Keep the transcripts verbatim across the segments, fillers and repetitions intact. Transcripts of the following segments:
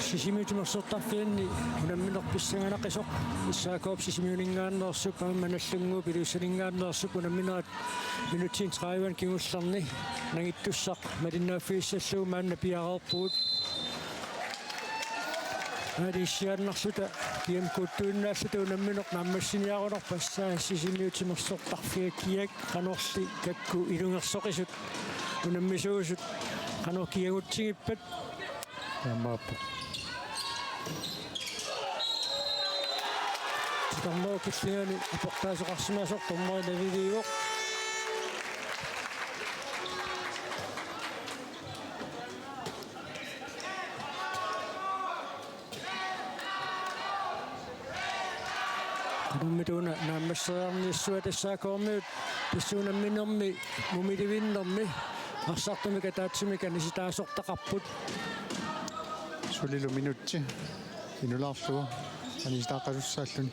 Sisimiut timersortarfianni unammineq pissanganaqisoq. S A K-p Sisimiuninngaanneersup aamma Nagdlunguup Ilussaninngaanneersup unamminerat minutsini tredive kingullerni nangittussaq malinnaaffigissallugu maanna piareerpugut. Aaliissiaannarluta G M-kuttuinnaalluta unammineq naammassiniarunarpoq, tassa Sisimiut timersortarfiat kiak qanorli kakku ilungersoqisut unammisuusut qanoq kiagutsigippat. Taamaappoq. Titarnerup killingani aportaasoqarsimasoq dommeri navigiivoq. Qanormita una naammasseriarniassuat S A K-miut tassuuna unamminermi mumilivinnermi arsartumik ataatsimik anisitaasortaqarput. Sulilu minutsi inulaarlugu anisitaaqqasussaalluni.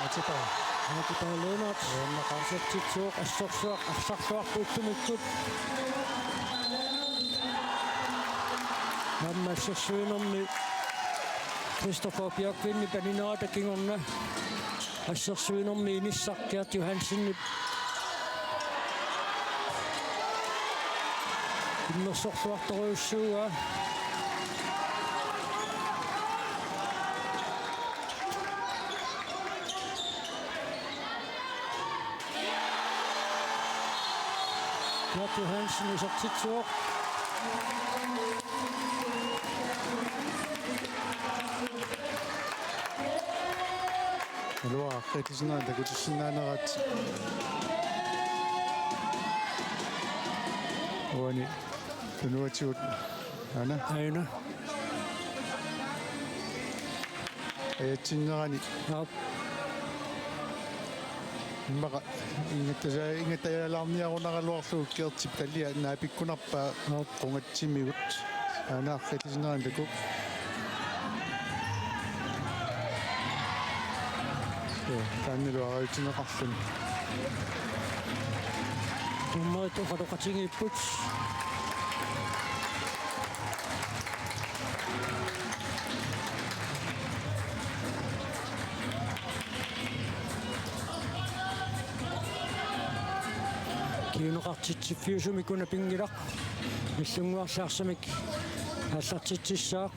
Atipa. Atipa Lennert. Lennert. Isertitsivoq, assorsuaq arsarluarpoq ullumikkut. Aamma assersuinermi Christoffer Bjørkvindip aninerata kingorna. Assersuinermi inissaq Gert Johansenip immersorluartorujussuuaa. Gert Johansen isertitsivoq. Naluara aqqutissinnaaneq takutissinnaanerat. Uani tunuatigut aana. Aana. Ajatsinnerani. Aap. Immaqa ingattasa-, ingattalaarniarunaraluarlugu Gertip talia naapikkunarpaa. Aap. Qungatsimigut. Aana aqqutissinnaaneq takuuk. Joo, taannalu arajutsineqarluni. Dommerit oqaloqatigiipput. Kinguneqartitsiffiusumik una pinngilaq. Nagdlunguarli arsamik aallartitsissaaq.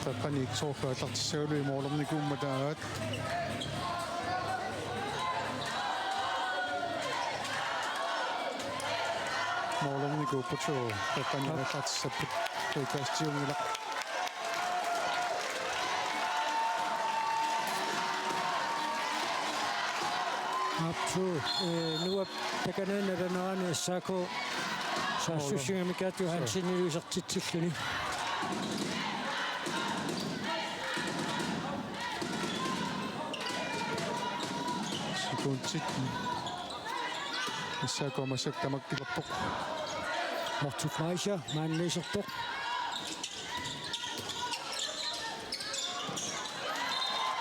Qeqqani soorlu aallartissagaluarlugu målernikuummat taagaat. Målernikuupput, suu, qeqqani aallartissapput. Frikastiunngilaq. Aapsuu, eh, nuap takanaannalanerani S A K saassussigamik Gert Johansenilu isertitsilluni. Sekundit. S A K massakkut tamakkilerpoq. Morten Fleischer maanna iserpoq.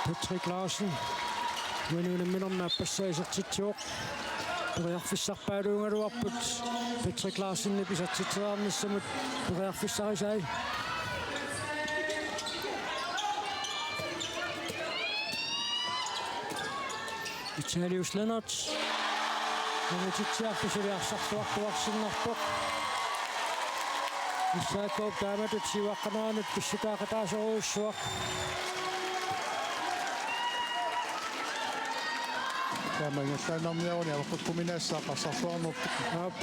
Patrick Larsen. Uani unamminermi aappassaa isertitsivoq. Periarfissarpaaluugaluarput Patrick Larsenip isertitseriarnissamut periarfissarisai. Italius Lennert. Nummer ti-iarlu suli arsarluartuarsinnarpoq. S A K-p taamatut siuaqqaneranut pissutaaqataasorujussuaq. Taama ingerlaannarniaruni avaqqukkuminaassaaq arsarluarnerput. Aap.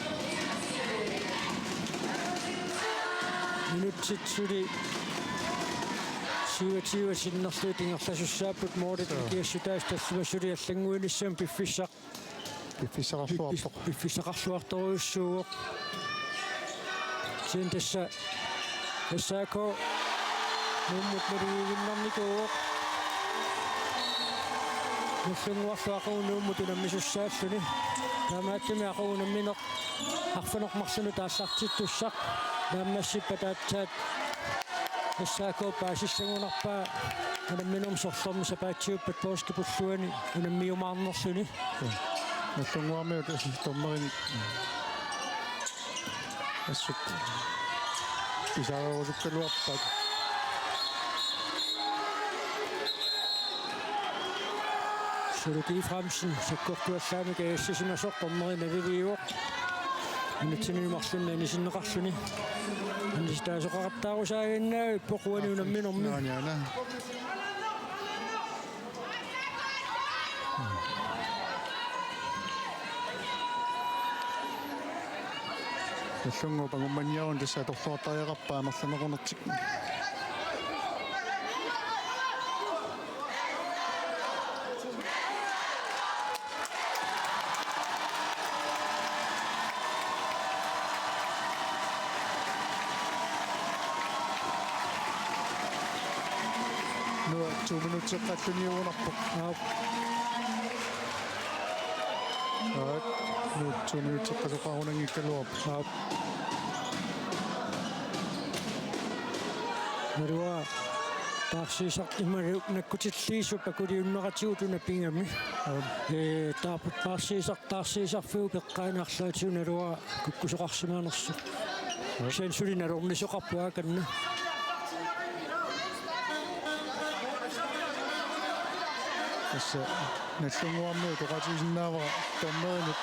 Minutsit suli syvogtyve sinnerlugit ingerlasussaapput, målit Joo. Ikiassutaasut tallimat suli allannguinissamut piffissaq. Piffissaqarluarpoq. Piff-, piffissaqarluartorujussuuvoq. Kisianni tassa S A K Nuummut naligiinnarnikuuvoq. Nagdlunguarlu aqagu Nuummut unammisussaalluni. Taamaattumik aqagu unammineq arfineq-marlunut aallartittussaq naammassippat aatsaat S A K paasissagunarpaa unamminermi sorlermi sapaatiuppat poorskipulluani unammiumaarnerluni. Nagdlunguarmiut assut dommerinik assut Pisarerusukkaluarpaat. Suluk Efraimsen sakkortuallaamik ajassisimasoq, dommeri naliliivoq. Minutsinit marlunni anisinneqarluni anisitaasoqaqattaarusaaginnavippoq uani unamminermi. Naaniana. Nagdlunguup angummanniaruni tassa atorluartariaqarpaa amerlanerunertik. Nua to minutseqqalluniugunarpoq. Aap. Aap. Nua to minutseqqasoqarunanngikkaluarpoq. Aap. Naluara taarsiisartut imaluunniit nakkutilliisup akuliunneratigut una pigami. Aap. Ee, taarput taarsiisar-, taarsiisarfiup eqqaani arlaatigut naluara kukkusoqarsimanersoq. Kisianni suli nalornisoqarpoq aamma. Tassa Nagdlunguarmiut oqaatigisinnaavara dommerinut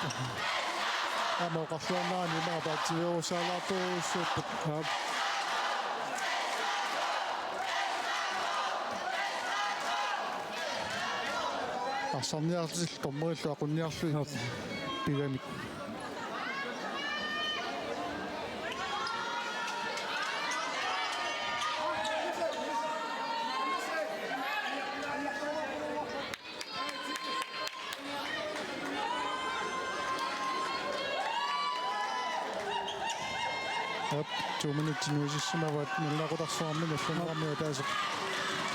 aamma oqarluarnerani imaappa ativeerusaalaartorujussuupput. Aap. Arsarniarlutillu dommerillu aqunniarlugit. Aap. Pigamik. Aap, to minutsit nuisissimavaat, nalunaaqutarsuarmi Nagdlunguarmiut ataaseq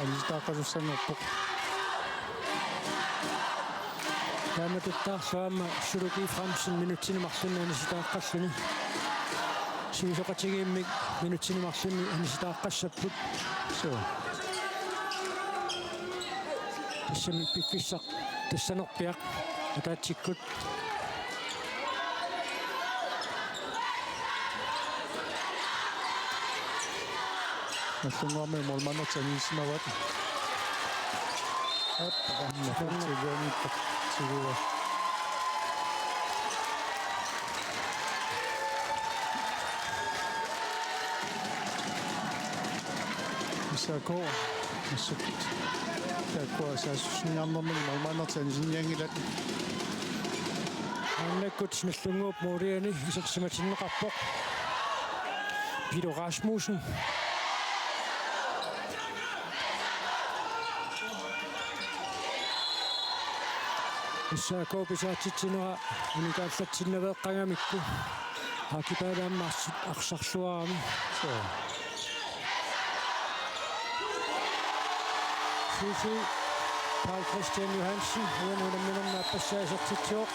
anisitaaqqasussanngorpoq. Taamatuttaarlu aamma Suluk Efraimsen minutsinit marlunni anisitaaqqalluni. Sivisoqatigiimmik minutsinit marlunni anisitaaqqassapput. Suu. Tassami piffissaq tassanerpiaq ataatsikkut. Nagdlunguarmiut målmandertik anisimavaat. Aap, aamma tilluaniippoq. Tiguaa. S A K. Assut. Taakkua saassussiniarnermini målmandertik anisinnianngilaat. Maannakkut Nagdlunguup måliani isersimatinneqarpoq Pilo Rasmussen. S A K pisaatitsinera unikaallatsinnaveeqqangamikku. Akipalaammi arsarluarami. Suu. Susu Paul Christian Johansen, uani unamminermi aappassaa isertitsivoq.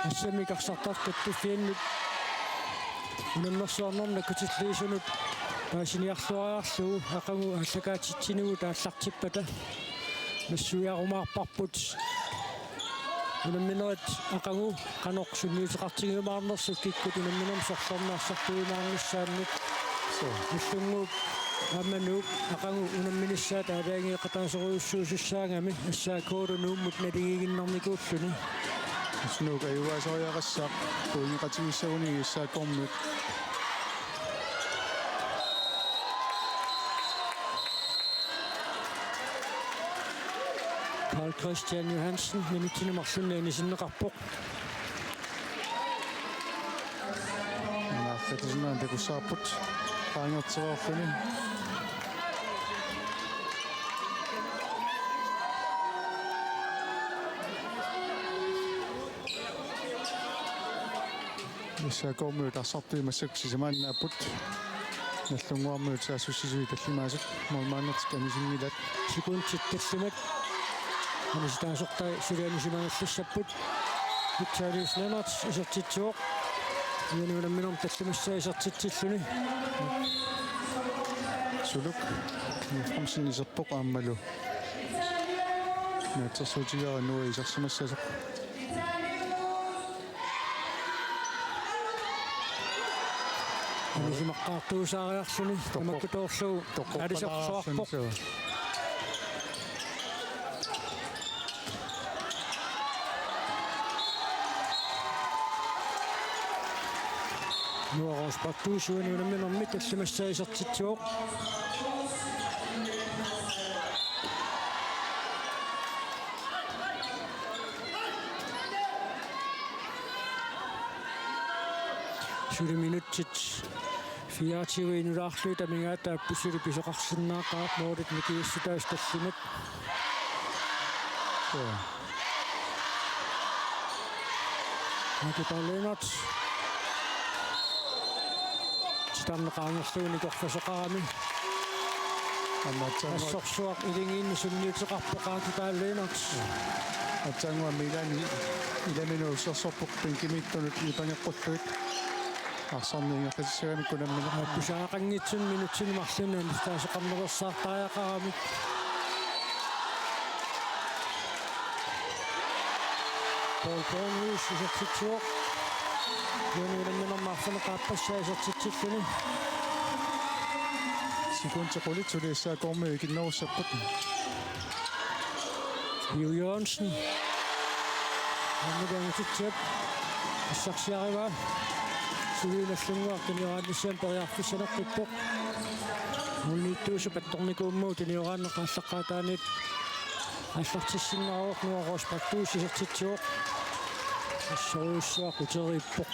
Assammik arsartartut piffissannut unammersuarnermut nakkutilliisunut paasiniarluariarlugu aqagu aallakaatitsinigut aallartippata nassuiarumaarparput. Unamminerit aqagu qanoq sunniuteqartigiumaarnersut kikkut unamminermi sorlernarsartuimaarnissaannut. Suu. Nagdlunguup aamma Nuup aqagu unamminissaat aalajangeeqataasorujussuusussaagami S A K-lu Nuummut naligiiginnarnikuulluni. Nuuk ajugaasariaqassaaq pointeqatigiissaguni S A K-miut. Carl Christian Johansen minutsinit marlunni anisinneqarpoq. Naartatisunaan takussavarput qaangertilerluni. S A K-miut arsartui massakkut sisamaannaapput. Nagdlunguarmiut saassussisui tallimaasut målmandertik anisinngilaat. Sekundit tallimat anisitaasortai suli anisimagallassapput. Vitalius Lennert isertitsivoq. Uani unamminermi tallimassaa isertitsilluni. Suluk Efraimsen iserpoq aammalu Naatsorsuutigaara Nuuk isersimassasoq. Anisimaqqaartuusaariarluni tamakkutoorlugu toqqorpalaarluni aalisorsuarpoq. Suu. Nuuk Rosbach Duus uani unamminermi tallimassaa isertitsivoq. Suli minutsit fireogtyve inulaarlugit amigaataapput, suli pisoqarsinnaaqaaq målit nikiassutaasut tallimat. Suu. Akipaat Lennert. Titarneq qaangerlugu nikorfasoqarami. Aamma aatsaannguaq. Assorsuaq iligiinni sunniuteqarpoq Akipaat Lennert. Aatsaannguaq Milan ilaminut ussersorpoq bænkimiittunut nipangeqqullugit. Arsarneq ingerlatissagamikku unammineq. Aappusaqanngitsumik minutsini marlunni anissitaasoqarnersaartariaqaramik. Paul Bornhus isertitsivoq. Uani unamminermi arfineq-aappassaa isertitsilluni. Sekundi qulit suli S A K-kormiut ikinnerussapput. Liu Jørgensen. Aamma angutitsip. Assarsiarivaa. Suli Nagdlunguaq tunioraannissamut periarfissaneqqippoq. Målimiittuusup attornikuummagu tunioraanneq aallaqqaataaniit aallartissinnaavoq. Nuuk Rosbach Duus isertitsivoq. Assorujussuaq uteriippoq.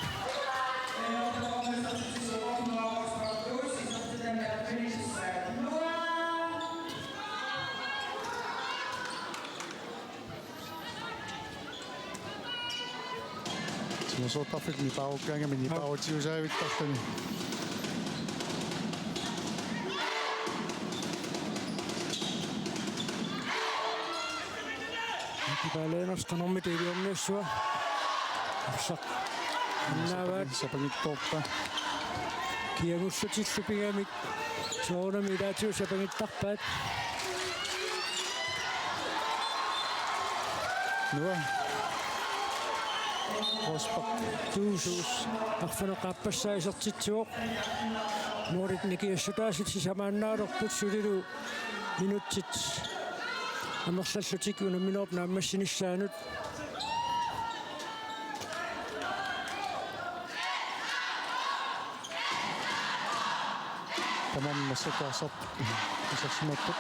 Timersortarfik nipaarukkaangami nipaarutiusaavittalluni. Akipaat Lennert qanormita iliorniassava. Arsaq. Annaavaat. Sapangi-, sapangittoorpa. Kiagullutillu pigamik. Soorunami ilaatigut sapangittarpaat. Nuuk Rosbach Duus. Arfineq-aappassaa isertitsivoq. Målit nikiassutaasut sisamaannaalerput sulilu minutsit amerlallutik unamminerup naammassinissaanut. Tamanna massakkut arsartut isersimapput.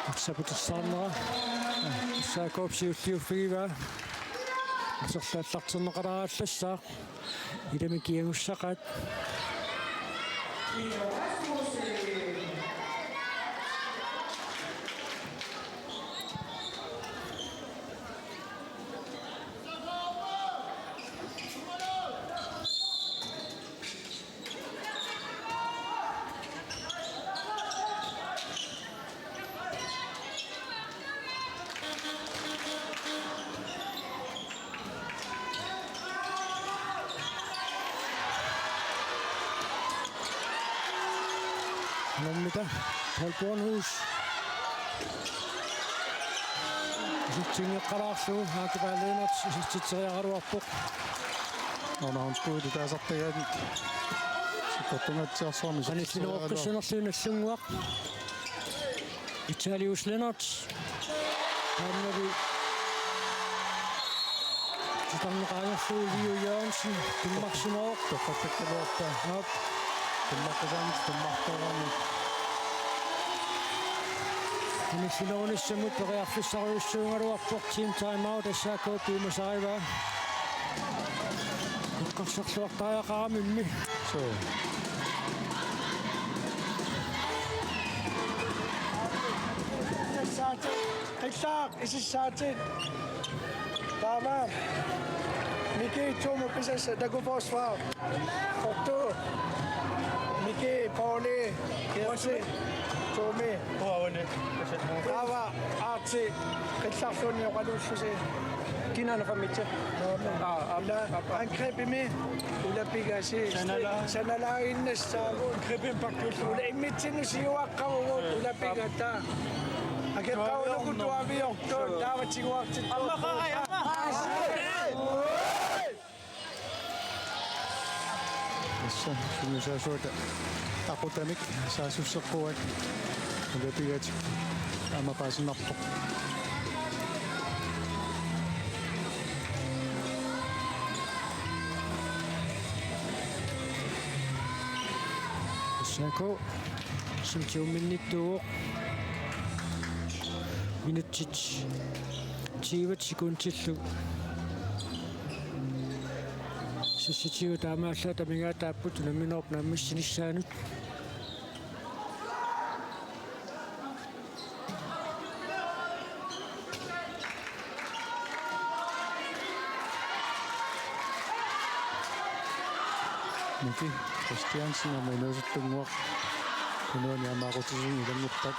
Arsaq putersaarnera. S A K-p siulliuffigivaa. Arsarlu aallartinneqalaallassaaq. Ilami kiagussaqaat. Nuummi-ta, Paul Bornhus. Isertingeqqalaarlugu, Akipaat Lennert isertitseriaraluarpoq. Nonahundskuuti taasartagaanni. Sikkortungatsiarsuarmi isertitseriaraluarpoq. Anillinoqqissanerlugu Nagdlunguaq. Italius Lennert. Aammalu titarneq qaangerlugu Liu Jørgensen tummarsimavoq. Toqqattakkaluarpaa. Aap. Tummartasaanit tummartoorami. Anillinerunissamut periarfissarujussuugaluarpoq, team timeout, S A K piumasarivaa. Eqqarsarluartariaqaramimmi. Suu. Qillaq, isissaatit. Taamaat. Miki, Tuumu, pisassi, takuforsvar. Otto. Miki, Pauli, Uasi. Sumi. Uauni. Taava Aatsi qillarluunniit oqaluullusi. Kinaana femogtyve? Aa, aa, ila aa, aa. Angrebimi ulapigasi. Sanala. Sanalaaginnassaagut. Angrebimi pakkiullu. Ula immitsinnut siuaqqavugut ulapigata. Akeqqaulugu tuaviortoq taava tiguartittoq. Amma qaa, amma. Tassa sungiusaasuata aqutamik saassusseqquat ulapigatik aamma paasinarpoq. Tassaaku syvogtyveminnittuuvoq. Minutsit tyve sekundillu seksogtyve taamaallaat amigaataapput unamminerup naammassinissaanut. Miki Christiansen aamma inuusuttunnguaq. Unaani aamma aqutsisumik ilannguppat.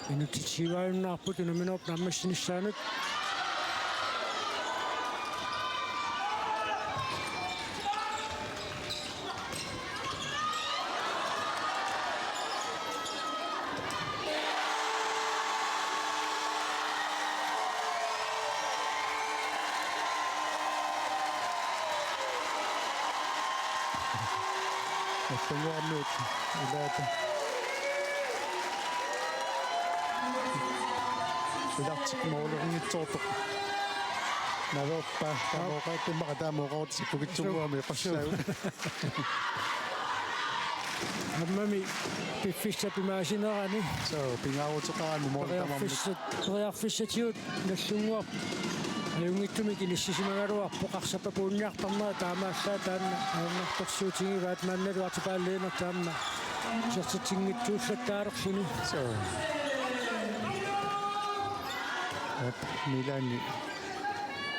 Minutsit syvogtyve unamminerup naammassinissaanut. Allanngoramiuk ilaata. Ilartik moolerinngitsoortoq. Naveerpa taamooqaattummaqa taamooqarutsikkukitsunnguami qassaagu. Aammami piffissap imaasinerani. Soo, pingaaruteqarami mooli tamarmik. Periarfissat, periarfissatigut Nagdlunguaq ajunngitsumik inissisimagaluarpoq, arsappaat puunniartarnera taamaallaat taanna ajornartorsiutigivaat, maannalu artipaalliinertaa aamma isertitsinngitsuullattaalerluni. Soo. Aap, Milani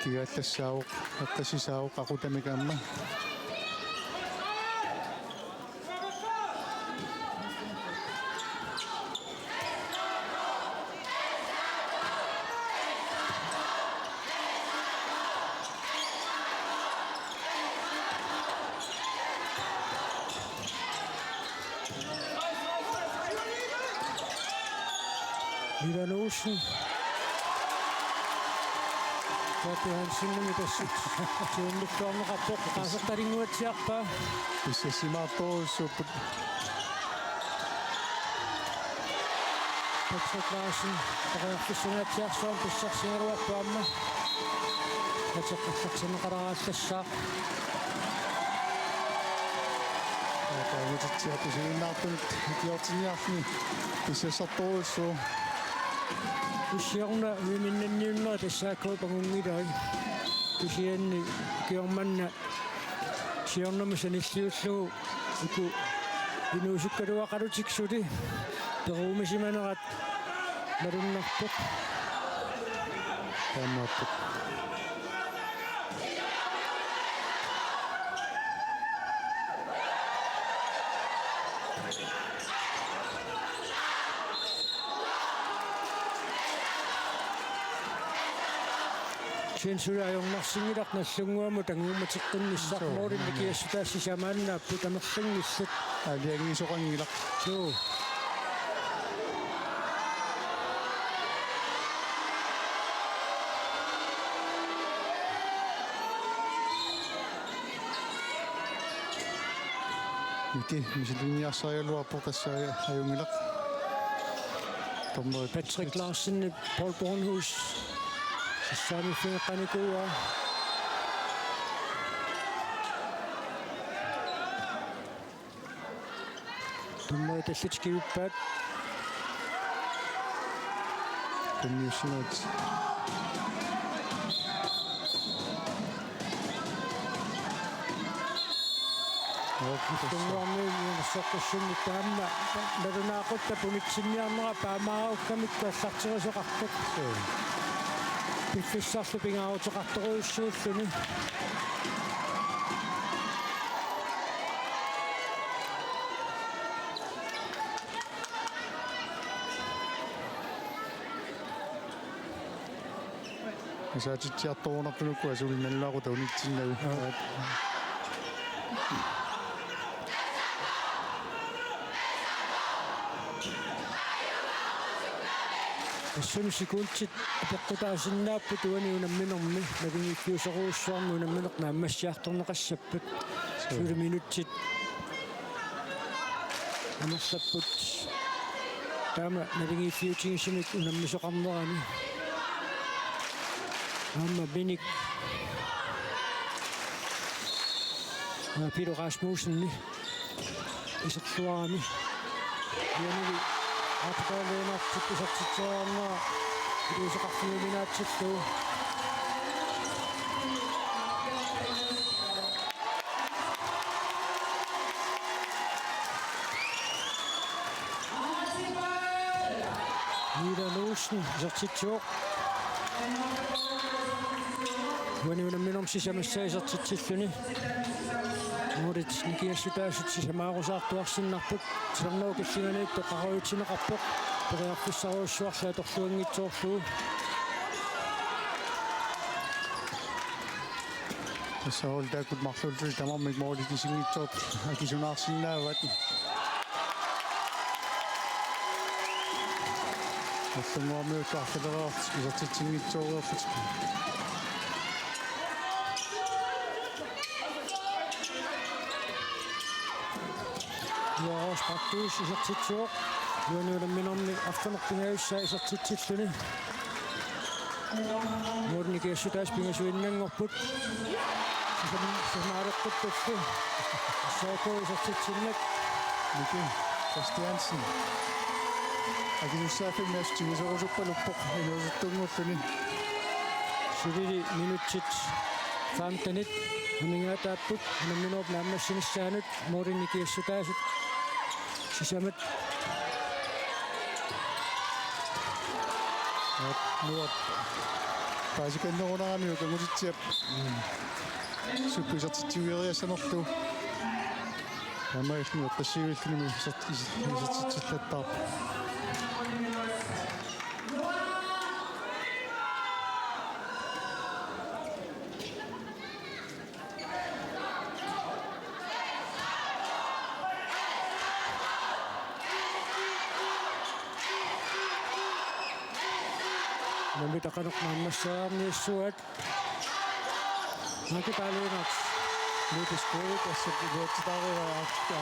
kigaallassaavoq, eqqississaavoq aqutamik aamma. Milan Olsen. Papi Hansenimit tassa. Tuunnuttuarneqarpoq, qaasertalinnguatsiarpaa. Pissassimaartorujussuupput. Patrick Larsen, periarfissanngaatsiarsuarmik pissarsigaluarpoq aamma. Ateqartartinneqaleraallassaaq. Taamatitsiaq pisiginnaartunut ikiortinniarluni pissassartorujussuuvoq. Siorna uiminnanniunnera tassaakkuup angunngilai. Kisianni ukiormanna siornamut sanilliullugu uku inuusukkaluaqalutik suli peruumisimanerat malunnarpoq. Taamaappoq. Kisianni suli ajornarsinngilaq Nagdlunguamut anguummateqqinnissaq. Suu. Målimik kiassutaat sisamaannaapput, amerlanngillat. Aalajangiisoqanngilaq. Suu. Miki misilinniarsarigaluarpoq, tassa ajunngilaq. Dommerit Patrick Larsen, Paul Bornhus. Sissaamiffigeqqanikuuaa. Dommerit tallitikkivippaa. Tunniussimaat. Nalunngorniit inersoqqissinni taama nalunaaqutaq punitsinniarnera taamaarukkamik aallarterisoqarpoq. Piffissarlu pingaaruteqartorujussuulluni. Asaatitsiartorunartunuku asuli nalunaaquttap unitsinnagu. Aa. Assut sekundit apeqqutaasinnaapput uani unamminermi, naligiiffiusorujussuarmik unammineq naammassiartorneqassappat. Suu. Suli minutsit amerlapput. Taama naligiiffiutigisumik unammisoqarnerani. Aamma Minik. Aa, Peter Rasmussen. Iserluarami. Janeli Artikaaliinartut isertitseriarnera iliuuseqarfiuminaatsillugu. Milan Olsen isertitsivoq. Uani unamminermi sisamassaa isertitsilluni. Moorit nikiassutaasut sisamaarusaartuarsinnarput. Titarnerup killinganiittoq qaqorujussuarneqarpoq. Periarfissarujussuarlu atorluanngitsoorlugu. Tassa holdit taakku marluullutik tamarmik moolit isinngitsoortut akisunaarsinnaavat. Nallunnguarmiut arlaleriarlutik isertitsinngitsoorlutik. Uaroos Partuus isertitsivoq. Uani unamminermi arfineq-pingajussaa isertitsilluni. Moornik ikiassutaasut pingasuinnanngorput. Sisam-, sisamaareqquttullu. S A K isertitsinnut. Miki Christiansen. Akisussaaffimmik assut tiguserusuppaluppoq inuusuttunnguulluni. Sulili minutsit femtenit amigaataapput unamminerup naammassinissaanut. Moornik ikiassutaasut sisamat. Aap, nuap. Paasikanneruneramiuk Kangutitsiap. Mm. Sukkut isertitseriassanerlugu. Taamaalilluni eqqissivilluni isert-, is-, isertitsillattaarpoq. Nammineq qanoq naammassiarniassavat. Aki Paaliunat. Lukas Kuikas iluatsitaarigaa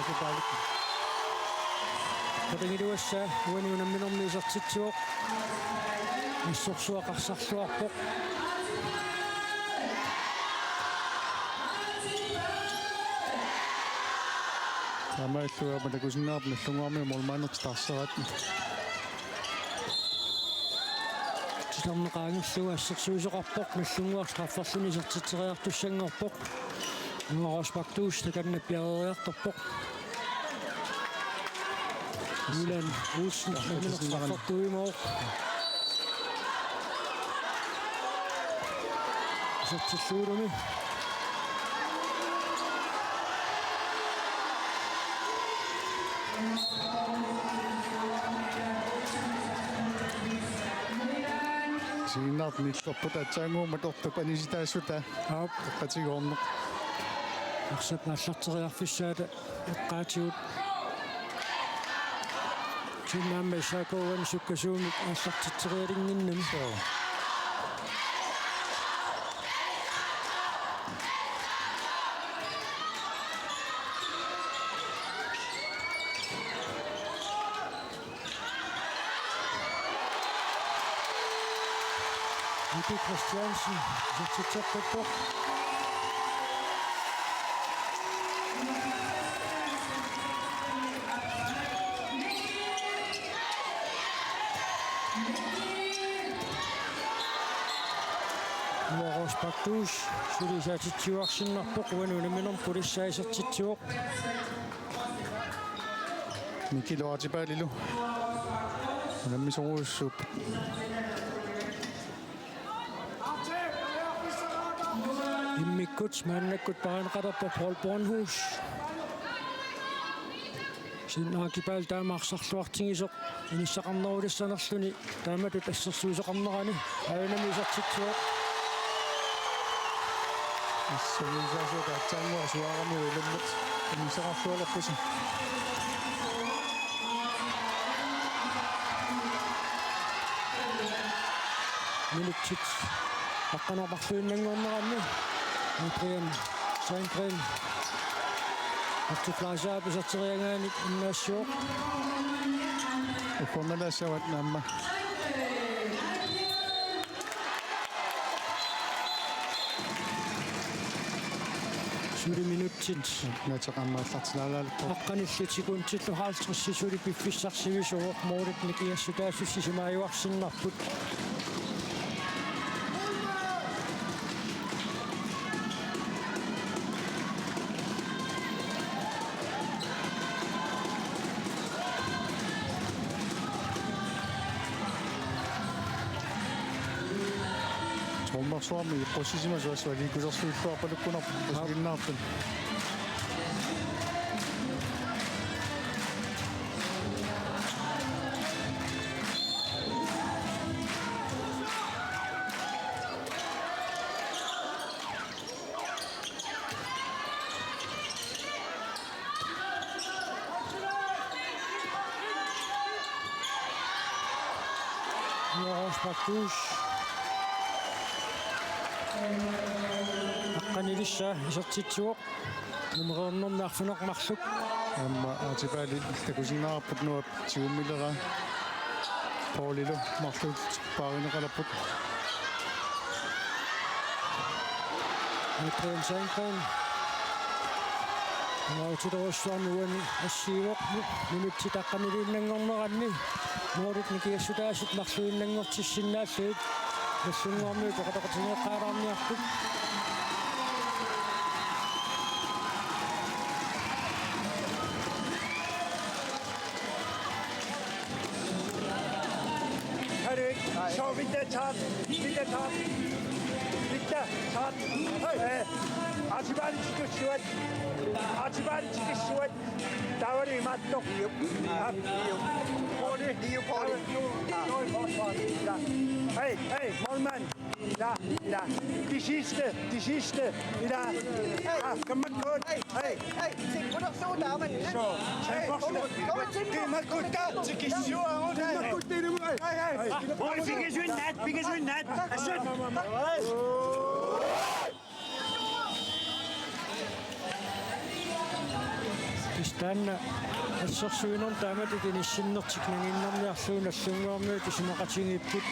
Aki Paalik. Qatangiluassaa uani unamminermi isertitsivoq. Assorsuaq arsarluarpoq. Taamaalillugu aamma takusinnaavarput Nallunnguarmiut målmandertik taarserat. Titarneq qaangerlugu assersuisoqarpoq, Nallunnguaq strafferluni isertitseriartussanngorpoq. Uaroos Partuus takanna piareeriartorpoq. Milan Olsen nammineq straffertuimooq. Isertillugulumi. Isiginnaartut nillerput aatsaannguamik ortup anisitaassutaa. Aap. Eqqatigoorneq. Arsap aallarteriarfissaata eqqaatigut. Kisianni aamma S A K-mi sukkasuumik aallartitserialinnginnami. Suu. Miki Christiansen, isertitseqqippoq. Rosbach Duus suli isertitsiuarsinnarpoq, uani unamminermi pulissaa isertitsivoq. Mikil Aatipalilu unammisorujussuupput. Immikkut maannakkut paarineqalerpoq Paul Bornhus. Kisianni Aatipal taama arsarluartigisoq inissaqarnerulissanerluni taamatut assersuisoqarnerani aajunami isertitsivoq. Assersuisoqarnerani aatsaannguaq suaarami ilummut inissaqarlualerpusi. Minutsit aqqaneq-marluinnanngorneranni Adrian Sandgren Arctic Flyers-ip iserteriagaanit innaassivoq. Uffornalaassavat aamma. Suli minutsit. Nateqammaallartilaalaalippoq. Aqqanillit sekundillu halvtreds suli piffissaq sivisuuvoq, målit nikingassutaasut sisimaajuarsinnarput. Trommersuarmi iqqussisimasoq assut aliikkusersuilluarpalukkunarpoq. Aap. Pasuinnaartun. Rosbach Duus. Aqqanilissaa isertitsivoq. Numereernermi arfineq-marluk. Aamma Aatipali takusinnaavarput Nuap tigummilera. Paulilu marluk paarineqalerput. Adrian Sandgren. Mautitorussuarmi uani assiivoq, minutsit aqqaniliinnanngorneranni målit nikingassutaasut marluinnanngortissinnaallugit Nagdlunguarmiut oqaloqatigeeqqaalaarniarput. Hej, så vidt jeg tager, vidt jeg tager, vidt jeg tager. Hej, øh, Archibald Joshua. Archibald Joshua. Der var det i mat, dog. Iu. Ja. Iu. Pauli. Iu, Pauli. Der var det. Ja. Hej, hej, målmand. Ila, ila. De sidste, de sidste. Ila. Ah, kom, kom, kom. Hey, hey, hey. Se, hvor der stod der, men... Så, tag for... Kom, kom, kom, kom. Det er meget godt, der. Til Kishua, og der. Hey, hey. Oj, fik jeg syg nat, fik jeg syg nat. Asut. Kisianni assersuinermi taamatut inissinnertik nangiinnarniarlugu Nagdlunguarmiut isumaqatigiipput.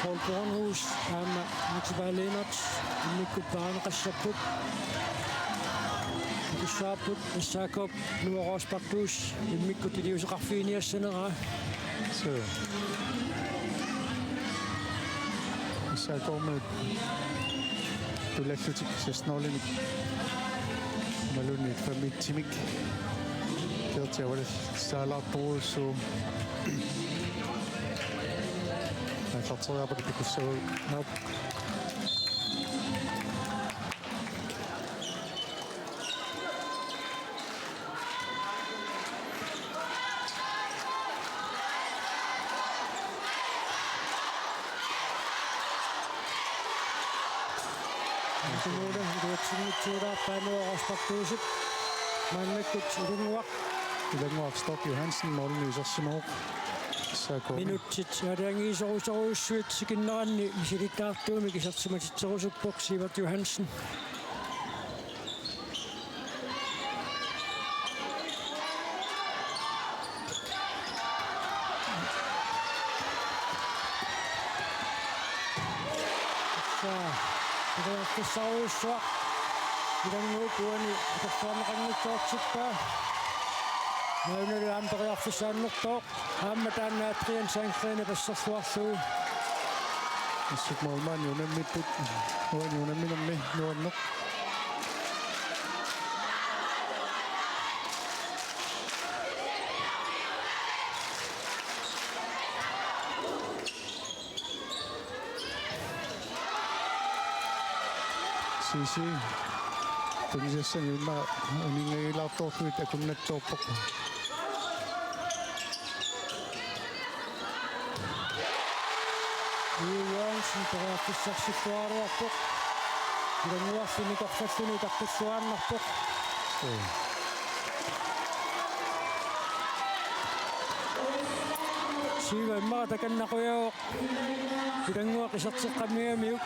Paul Bornhus aamma Aatipaa Lennert immikkut paarineqassapput. Tusaapput S A K-p Nuo Rosbach Duus immikkut iliuuseqarfiginiassaneraa. Så. S A K-miut tulallutik seks nul-imik. Imaluunniit fem et-imik. Kierti avalal saalaartorujussuuvoq. Aallarteriarpata takussavagut. Naap. Kommune, iluatsinngitsuulaarpaa Nuo Rosbach Duusip. Maannakkut Ilannguaq. Ilannguaq Stork Johansen målimi isersimavoq. S A K. Minutsit aalajangiisorusorujussuit sikinneranni misilittaartuumik isersimatitserusuppoq Sivert Johansen. Saa, periarfissarujussuaq. Ilannguup uani atorluarneqanngitsoortippaa. Maannalu aamma periarfissaannertooq. Aamma taanna Adrian Sandgrenip asserluarlugu. Assut målmandi unammipput, uani unamminermi nuanneq. Sisi tunisassani una uninngagilaartoorlugit akunnattoorpoq. Ii Johansen periarfissarsiuaruarpoq. Ilannguarli nikorfalluni taqqilluaannarpoq. Siiva immaqa takanna qujavoq. Ilannguaq iserteqqammigamiuk.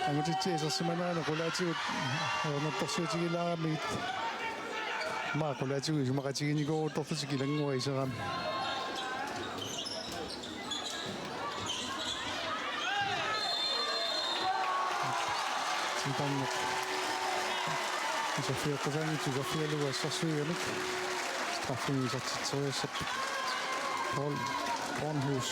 Angutitsi isersimanerani qulaatigut ajornartorsiutigilaaramigit. Immaqa qulaatigut isumaqatiginikooruttorlutik Ilannguaq iserami. Titanneq. Iserfigeqqusaanngitsoq iserfigalugu assersuigamik. Straffini isertitseriassapput. Paul Bornhus.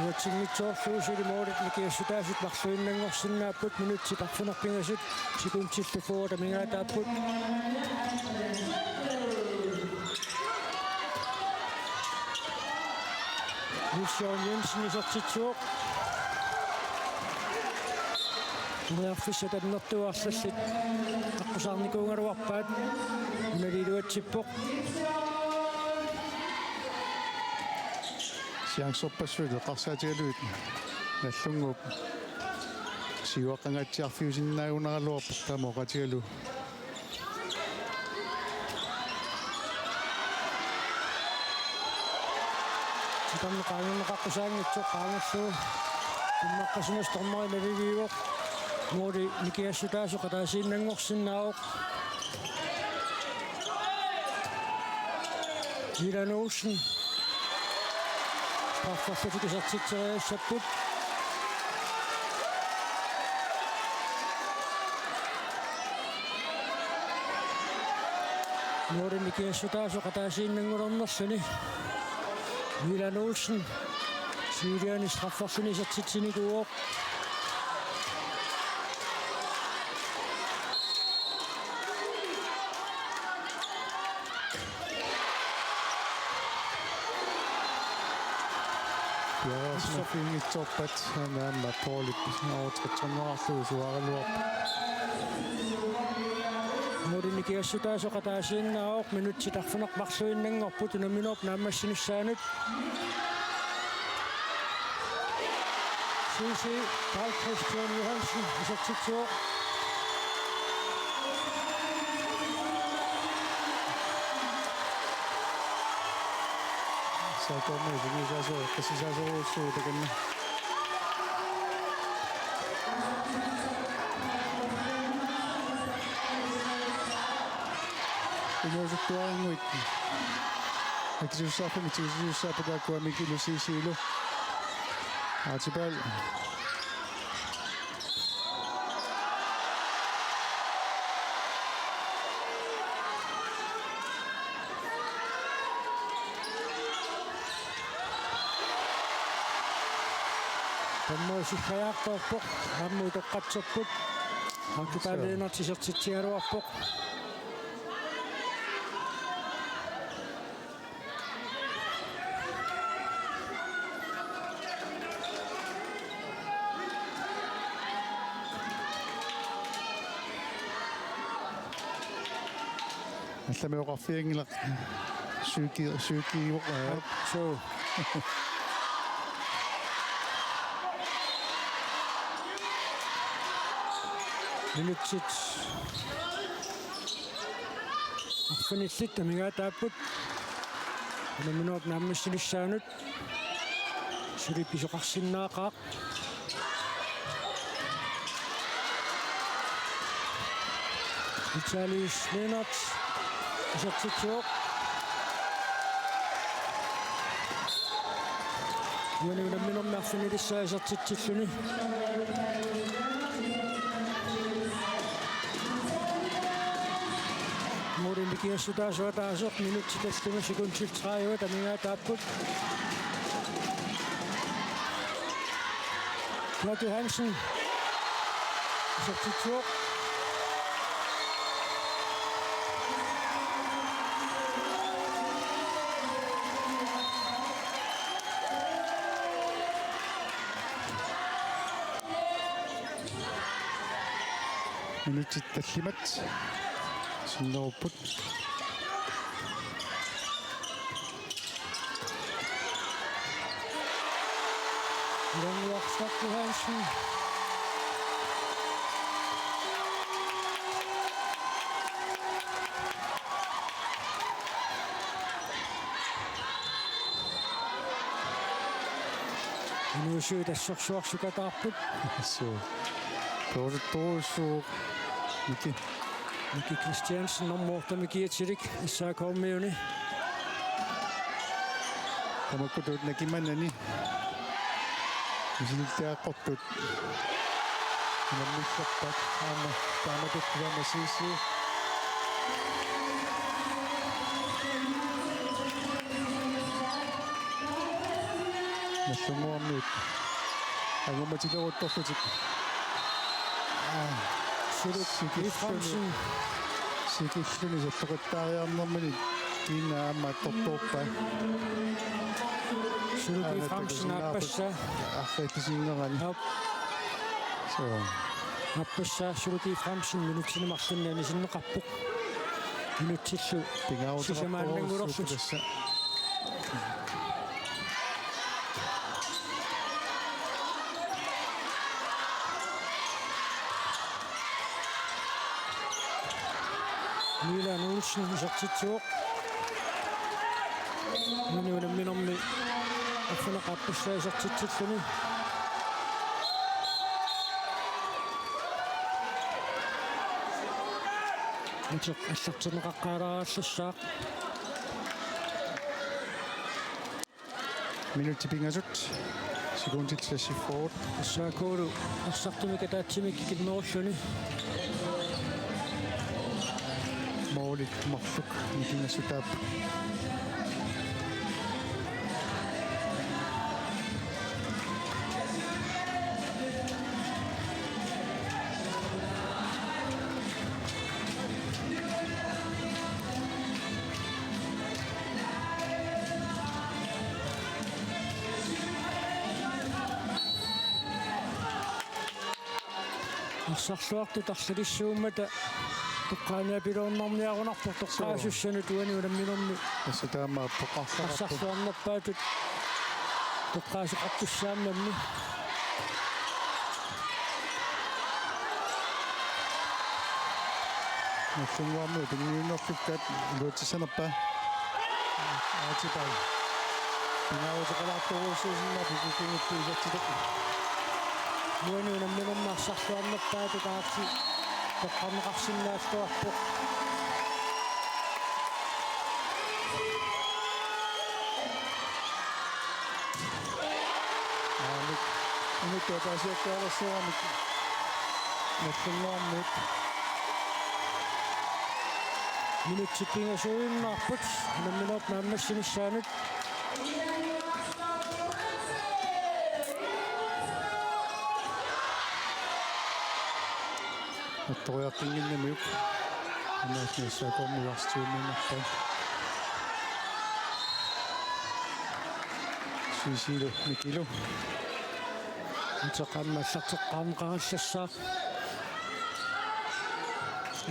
Iluatsinngitsoorlugu suli målit nikiassutaasut marluinnanngorsinnaapput, minutsit arfineq-pingasut sekundillu fyrre amigaataapput. Niels Jørgen Jensen isertitsivoq. Periarfissat annertuut arlallit aqqusaarnikuugaluarpaat. Unali iluatsippoq. Chancerpassuit eqqarsaatigalugit Nagdlunguup siuaqqangaatsiarfiusinnaagunaraluarpoq taama oqaatigalugu. Titanneq qaangerneqaqqusaanngitsoq qaangerlugu. Immaqa sinas dommeri naligiivoq. Måli nikiassutaasoq ataasiinnanngorsinnaavoq. Milan Olsen. Strafferlutik isertitseriassapput. Måli nikiassutaasoq ataasiinnanngulernerluni. Milan Olsen. Siuliani strafferluni isertitsinikuuvoq. Piareersimaffigingitsoorpat aamma Paulip aortritsornerarlugu suaaraluarpoq. Måli nikiassutaasoq ataasiinnaavoq, minutsit arfineq-marluinnanngorput unamminerup naammassinissaanut. C C Carl Christian Johansen isertitsivoq. Saakkormiut sungiusaasoq, eqqissisaasorujussuuvoq takanna. Inuusuttuarannguit akisussaaffimmi tigusisussaapput taakkuami ikilu C C-lu. Archibald. Tammaasilluarpoq, aamma utoqqatserput. Archibald Lennert isertitsigaluarpoq. Allamik oqarfianngilaq psyki-, psykiivoq, aa. Suu. Minutsit arfinillit amigaataapput. Unamminerup naammassinissaanut suli pisoqarsinnaaqaaq. Vitalis Lennert isertitsivoq. Uani unamminermi arfinilissaa isertitsilluni. Mikigassutaasut ataaseq, minutsit tallimat sekundit tredive amigaataapput. Lotte Hansen. Isertitsivoq. Minutsit tallimat sinnerupput. Ilanngulaq Lotte Hansen. Inuusuit assorsuaq sukataarput. Suu. Tooruttuussuuq. Miki. Miki Christiansen, nummer otte, Miki Etilik, S A K-miuni. Tamakkutut nakimanani. Misilittiaqqortut. Unammillerpat aamma taamatut aamma C C. Nallunnguarmiut. Angumatileruttorlutik. Aa, Suluk sikilluni. Efraimsen. Sikilluni salloqittaariarnermini kiinaa aamma attortorpaa. Suluk Efraimsen aappassaa. Arriitsusinngerani. Aap. Suu. Aappassaa Suluk Efraimsen minutsini marlunni anisinneqarpoq. Minutsillu sisamaannanngulorlutik. Pingaaruteqarpoq tassa. Milan Olsen isertitsivoq. Uani unamminermi arfineq-aappassaa isertitsilluni. Ateq allartinneqaqqaalaarallassaaq. Minutsit pingasut. Sekundit seksogfyrre. S A K-lu arsartumik ataatsimik ikinnerulluni. Målit marluk nikingassutaap. Arsarluartut arlalissuummata toqqaaniapiloornarniarunarpoq toqqaasussanut uani unamminermi. Tassa taamaappoq, arsarluarnerpaatut toqqaasoqartussaammammi. Nallunnguarmiut tunniunnerlukkat iluatsissanerpaa. Aatipai. Pingaaruteqalaartorujussuusinnaapput kingulliit isertitut. Uani unamminermi arsarluarnerpaatut aatsi toqqarneqarsinnaalluarpoq. Aamma. Inuttut ataasiakkaarsuarmik. Nallunnguarmiut. Minutsit pingasuinnarput unamminerup naammassinissaanut. Attoriaqqinnginnamiuk. Aamma S A K-miut arsiumiinnarpaa. Sisilu Mikilu. Ateq aamma allarteqqaarneqarallassaaq.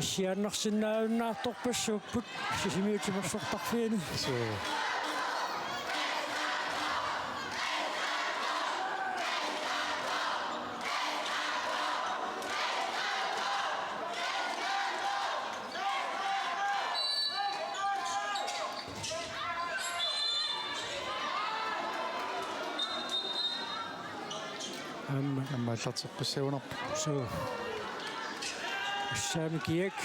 Issiaannarsinnaajunnaartorpassuupput Sisimiut timersortarfiani. Suu. Aamma. Aamma allarteqqissagunarpoq. Suu. Saami kiak.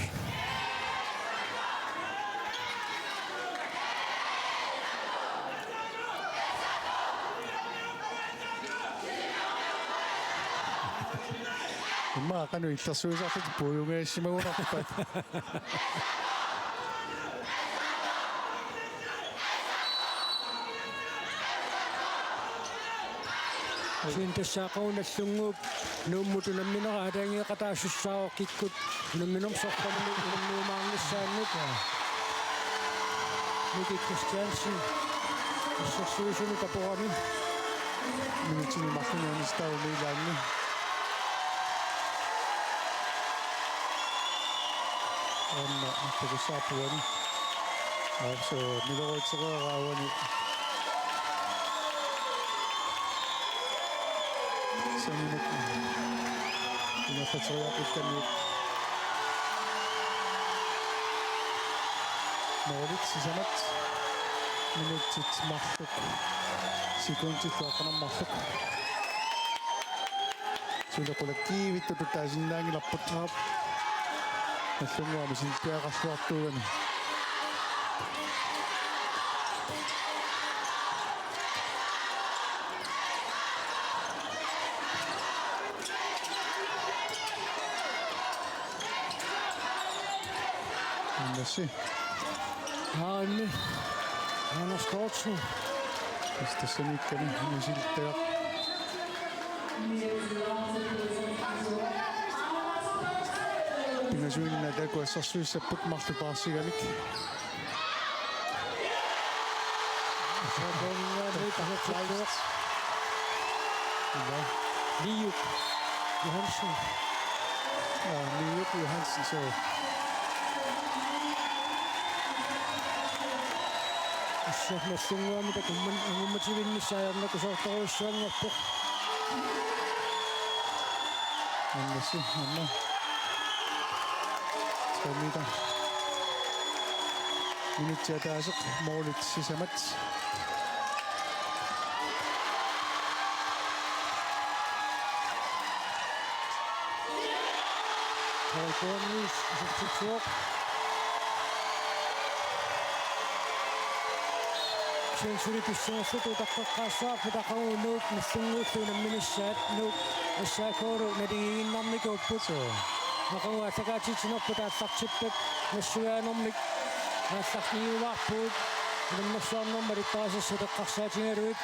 Immaqa qanoq illersuisarlutik puiungaasimagunarpat. Kisianni tassa aqagu Nagdlunguup Nuummut unamminera aalajangeeqataasussaavoq kikkut unamminermi sorpassuarnik unammiumaarnissaannut. Miki Christiansen assersuisunut aporami. Minutsini marlunni anistaumiilaanni. Aamma takussaarpuani. Aapsu miloriutereeraavani. Saninut. Ingerlateriaqikkamiuk. Målit sisamat. Minutsit marluk. Sekundit toqqaneq marluk. Suli qulakkiivittuttut taasinnaanngilarput. Aap. Nagdlunguami sinpiaqarluartuugami. Annersi. Aani. Anders Kortsen. Tassaniikkami misilittagaq. Pingasuinnaq taakku assersuissapput marluk paarsigamik. Liuk Johansen. Aa, Liuk Johansen, so. Tassa Nagdlunguami takummani angummativinnissaa ajornakusoortorujussuanngorpoq. Annersi, anna. Tre meter. Minutsit ataaseq målit sisamat. Paul Bornhus, isertitsivoq. Kisianni suli pissangerluta utaqqeqqaassavarput aqagu Nuuk Nagdlunguullu unamminissaat, Nuuk S A K-lu naligiinnarnikuupput. Suu. Aqagu aallakaatitsinerput aallartippat nassuiaanermik aallarniumaarpugut. Unammersuarnermut malittarisassat eqqarsaatigalugit.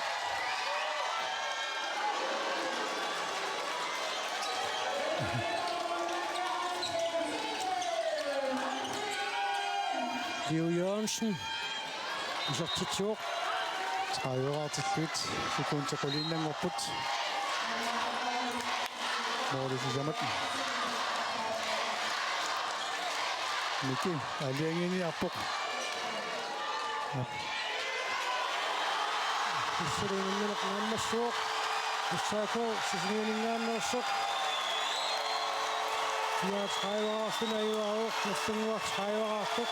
Liu Jørgensen. Isertitsivoq. Tredive-raartillugit sekundit quliinnanngorput. Målit sisamat. Miki, aalajangiiniarpoq. Pissuliinnarneq naammassivoq. S A K Sisimiuninngaanneersoq. Kia tredive-raarluni ajugaavoq, Nagdlunguaq tredive-raartoq.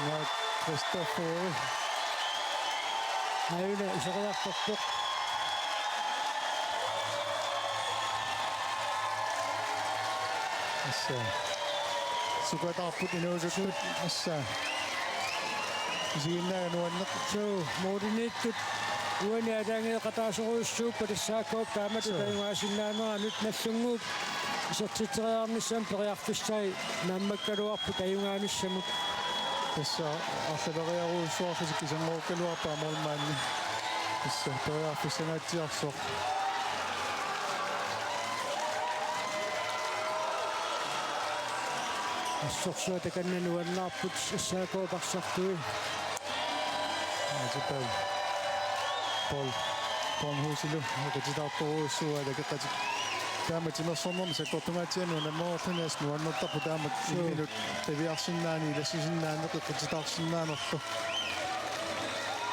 Naa, Kristoffer. Aajuna iseriartorpoq. Tassa. Sukataarput inuusuttut. Tassa. Isiginnaagaluarneq. Suu, målimiittut uani aalajangeeqataasorujussuuppat S A K-p taamatut. Suu. Ajugaasinnaaneranut, Nagdlunguup isertitseriarnissamut periarfissai naammakkaluarput ajugaanissamut. Tassa arlaleriarujussuarlutik kisanngoruukkaluarpaa målmandi. Tassa periarfissanngaatsiarsuaq. Assorsuaq takanna nuannaarput S A K-p arsartui. Aatipal. Paul. Bornhusilu. Eqititaartorujussuuaa takeqqatik. Taama timersornermi sakkortungaatsianut unammereerluni assut nuannertarpoq taama. Suu. Imminut qiviarsinnaaneq, ilassisinnaaneq, eqititaarsinnaanerlu.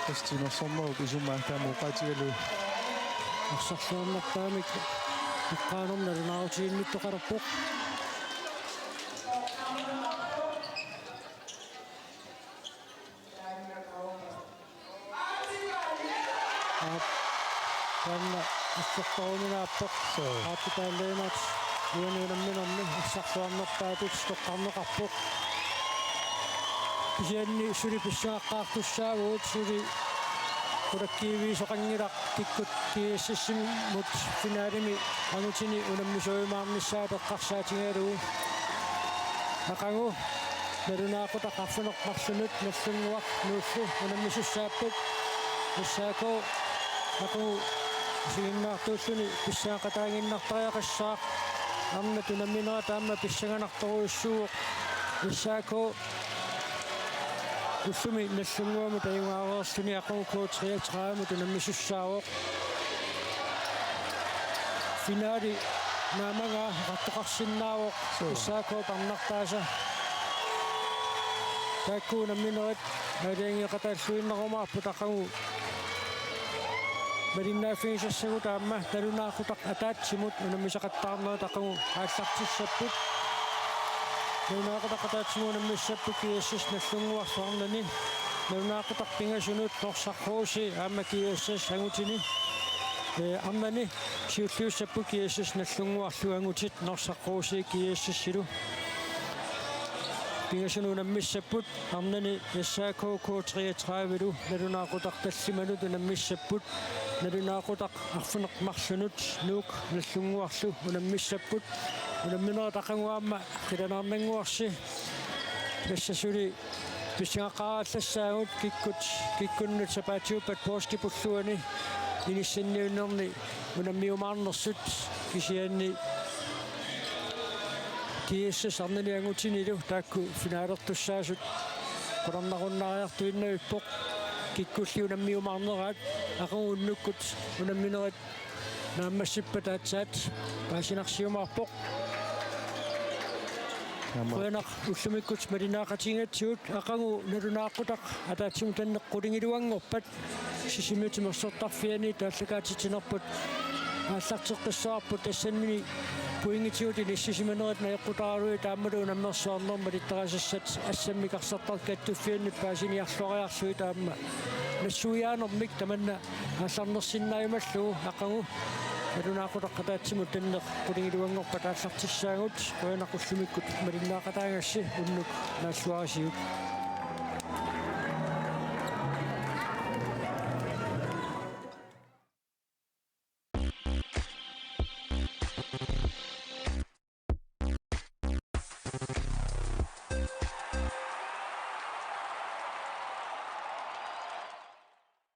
Tassa timersornerup isuma taama oqaatigalugu. Arsarluarnerpaamik eqqaanermi nalunaarutiginnittoqalerpoq. Aap. Taanna assortoruminaappoq. Suu. Aatsaat Lennert uani unamminermi arsarluarnerpaatut toqqarneqarpoq. Kisianni suli pissaaqqaartussaavugut, suli qulakkiivigisoqanngilaq kikkut G S S-imut finalemi angutini unammisuujumaarnissaat eqqarsaatigalugu. Aqagu nalunaaqutaq arfineq-marlunut Nagdlunguaq Nuullu unammisussaapput. S A K Aqagu isiginnaartuulluni pissanganaqataaginnartariaqassaaq. Arnat unamminerat aamma pissanganartorujussuuvoq. S A K ullumi Nagdlunguamut ajugaareerluni aqagu K treogtredive-mut unammisussaavoq. Finale naammagaa oqartoqarsinnaavoq. Suu. S A K parnartaasa. Taakku unamminerit aalajangeeqataalluinnarumaarput aqagu malinnaaffigisassagut aamma nalunaaqutaq ataatsimut unammisaqattaarnerit aqagu aallartissapput. Nalunaaqutaq ataatsimut unammissapput G S S Nagdlunguarlu arnani. Nalunaaqutaq pingasunut Norsaq H C aamma G S S angutini. Ee, arnani siulliussapput G S S Nagdlunguarlu angutit Norsaq H C G S S-ilu. Pingasunut unammissapput arnani S A K K treogtredive-lu nalunaaqutaq tallimanut unammissapput. Nalunaaqutaq arfineq-marlunut Nuuk Nagdlunguarlu unammissapput. Unamminerit aqagu aamma qilanaarnannguarsi. Tassa suli pissangaqqaarallassagut kikkut, kikkunnut sapaatiuppat poorskip ulluani inissinniunnerni unammiumaarnersut kisianni G S S arnani angutinilu taakku finalertussaasut qularnarunnaariartuinnavippoq. Kikkulli unammiumaarneraat aqagu unnukkut unamminerit naammassippat aatsaat paasinarsiumaarpoq. Aamma. Qujanaq ullumikkut malinnaaqqatigigatsigut aqagu nalunaaqutaq ataatsimut tanneq qulingiluanngorpat Sisimiut timersortarfianni taallakaatitsinerput aallarteqqissavarput tassannini pointitigut inissisimanerit najoqqutaraluit aammalu unammersuarnermut malittarisassat assammik arsartartut kattuffiannut paasiniarluariarlugit aamma nassuiaanermik tamanna aallarnersinnaajumallugu aqagu nalunaaqutaq ataatsimut tanneq qulingiluanngorpat aallartissaagut. Qujanaq ullumikkut malinnaaqataagassi unnuk naalluarisiuk.